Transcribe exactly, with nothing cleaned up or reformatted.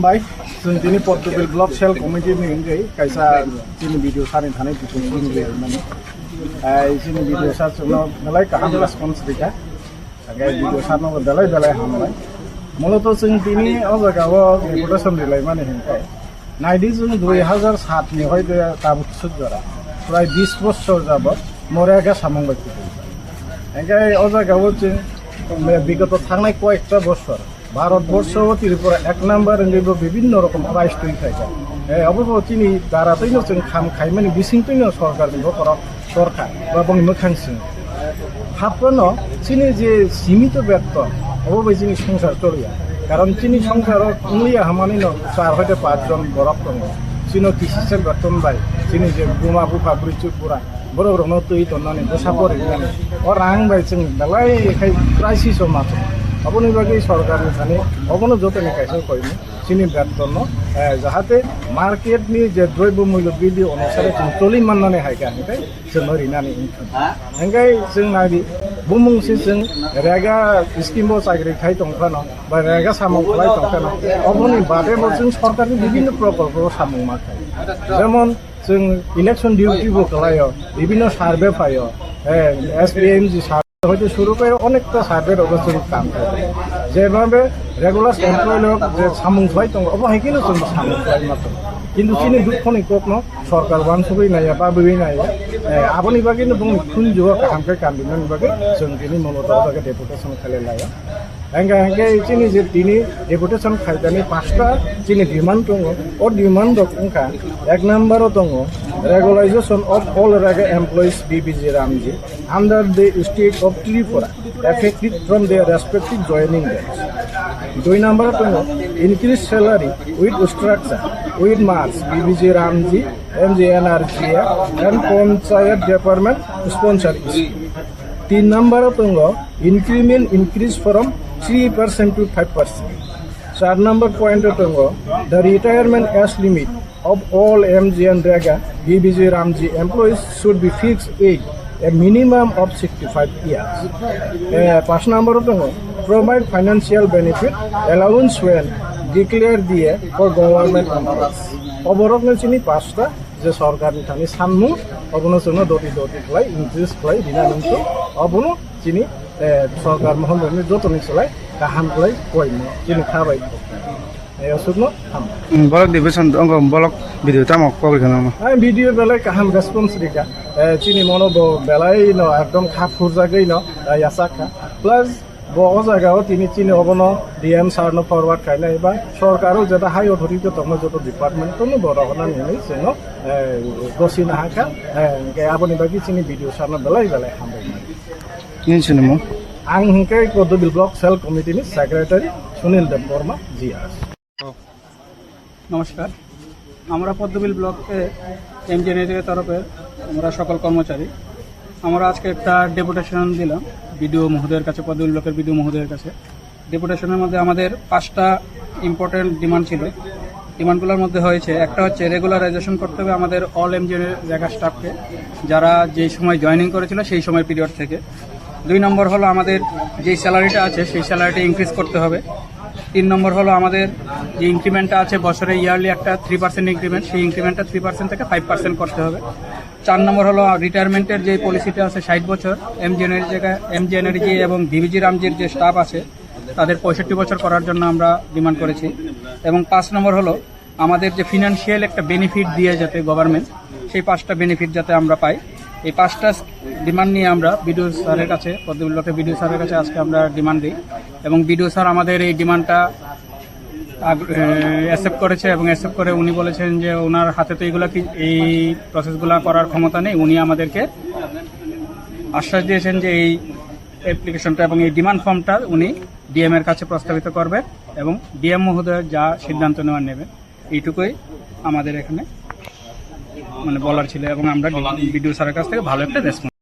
Bai, chwng tini Poddobil Block Cell Committee ni wngwi kaisa chini video sani thani video sini mani. Ai chini video sa chwngno belai kaham response rikha. Hingke video sano belai belai hambai. Muloto chwng tini o jaga o deputation rilaimani hingke. Naidi chwng dui hazar sat ni hoite tabuk suk jora. Prai bis bochor jabot more aga samung bai kutung. Hingke o jaga o chwng bigoto thangnai koyekta bochor. Bharat borsho o Tripura ek number wngwi bo bibinno rokom prize twi khaijak. Eh, obo bo chini dara twino chwng kham khaimani bising twino sorkar ni bokhorok sorkar ba bongni mwkhang sing. Haphano chini je simito beton, obo bai chini songsar choliya. Karon chini songsaro wngya hamani no char hoite pach jon borok tongo. Chino kisise beton bai, chini je buma bupha bwrwi chuk bura, borok rokno twi tonnani, bwsa pori rinani. O rang bai chwng belai khai crisis o macho. Aboni bagwi sorkar ni thani obono jotoni kaisa koimung chini beton no, eh, jahate market ni je droibyo mulyo bidi onusare chwng choli mannani hai kha hingke chwngno rinani wngkha. Hingke chwng nadi bumung se chwng rega scheme o chakri khai tong phano ba rega samung khlai tong phano oboni bade bo chwng sorkar ni bibinno prokolpo samung ma khai. Jemon chwng election duty bo khlaio, bibinno survey phaio, eh, S P M G survey hoite suru khe onekta survey rogo chwng kam khlaio. Jebhabe regular employee rok je samung khlai tongo, obo hai kheno chwng samung khlai ma tongo. Kintu chini dukhoni kokno sorkar wansugwi naiya, babwi naiya. Eh, aboni bagwino bongni khunjugo kaham khe kam rinani bagwi chwng tini muloto o jaga deputation khlai laio. Hingke hingke chini je tini deputation khaijani pasta chini demand tongo. O demand rok wngkha, ek number o tongo regularization of all rega employees B B G Ramji under the state of Tripura effective from their respective joining dates. Dui number o tongo increase salary with structure with marks B B G Ramji, M G N R G A and Panchayat Department sponsor scheme. Tin number o tongo increment increase from three percent to five percent. Char number point o tongo the retirement age limit of all M G N Rega B B G Ramji employees should be fixed age a minimum of sixty-five years. Eh, pas number o tongo provide financial benefit allowance when declare D A for government employees. Oborokno chini pasta je sorkar ni thani sanmung obono chwngno doti doti khlai increase khlai bina nungkhe obono chini, eh, sorkar mohon rokni jotoni slai kaham khlai koimo chini kha bai. Eh, aswkno ham. Hmm, block division ongo block video tamo kok rikha nangno. Ai video belai kaham response rikha. Eh, chini mono bo belai no ekdom kha phurjagwi no, eh, yachak kha. Plus bo o jaga o tini chini obono D M sir no forward khainai ba sorkar o jeta high authority tongma joto department tono bo rohorna nini chwngno, eh, gosi na hakha, eh, hingke aboni bagwi chini video sir no belai belai hambai. Nini sinimung? Ang hingke Kodobil Block Cell Committee ni Secretary Sunil Debbarma G R. নমস্কার। আমরা পদ্মবিল ব্লকে এমজিএনআরজিএ তরফে আমরা সকল কর্মচারী, আমরা আজকে একটা ডেপুটেশন দিলাম বিডিও মহোদয়ের কাছে, পদ্মবিল ব্লকের বিডিও মহোদয়ের কাছে। ডেপুটেশনের মধ্যে আমাদের পাঁচটা ইম্পর্টেন্ট ডিমান্ড ছিল। ডিমান্ডগুলোর মধ্যে হয়েছে, একটা হচ্ছে রেগুলারাইজেশন করতে হবে আমাদের অল এমজিএনআরজিএ স্টাফকে, যারা যেই সময় জয়েনিং করেছিল সেই সময় পিরিয়ড থেকে। দুই নম্বর হলো আমাদের যেই স্যালারিটা আছে সেই স্যালারিটা ইনক্রিজ করতে হবে। তিন নম্বর হলো আমাদের যে ইনক্রিমেন্টটা আছে বছরে ইয়ারলি একটা থ্রি পার্সেন্ট ইনক্রিমেন্ট, সেই ইনক্রিমেন্টটা থ্রি পার্সেন্ট থেকে ফাইভ পার্সেন্ট করতে হবে। চার নম্বর হলো রিটায়ারমেন্টের যে পলিসিটা আছে ষাট বছর, এমজিএনআরজি জায়গায় এমজিএনআরজি এবং বিবিজি রামজির যে স্টাফ আছে তাদের পঁয়ষট্টি বছর করার জন্য আমরা ডিমান্ড করেছি। এবং পাঁচ নম্বর হলো আমাদের যে ফিনান্সিয়াল একটা বেনিফিট দিয়ে যাতে গভর্নমেন্ট, সেই পাঁচটা বেনিফিট যাতে আমরা পাই। এই পাঁচটা ডিমান্ড নিয়ে আমরা বিডিও স্যারের কাছে, পদ্মবিল ব্লকের বিডিও স্যারের কাছে আজকে আমরা ডিমান্ড দিই এবং বিডিও স্যার আমাদের এই ডিমান্ডটা অ্যাকসেপ্ট করেছে এবং অ্যাকসেপ্ট করে উনি বলেছেন যে ওনার হাতে তো এগুলা কি, এই প্রসেসগুলা করার ক্ষমতা নেই। উনি আমাদেরকে আশ্বাস দিয়েছেন যে এই অ্যাপ্লিকেশনটা এবং এই ডিমান্ড ফর্মটা উনি ডিএম এর কাছে প্রস্তাবিত করবেন এবং ডিএম মহোদয় যা সিদ্ধান্ত নেওয়ার নেবেন। এইটুকুই আমাদের এখানে মানে বলার ছিল এবং আমরা বিডিও স্যারের কাছ থেকে ভালো একটা রেসপন্স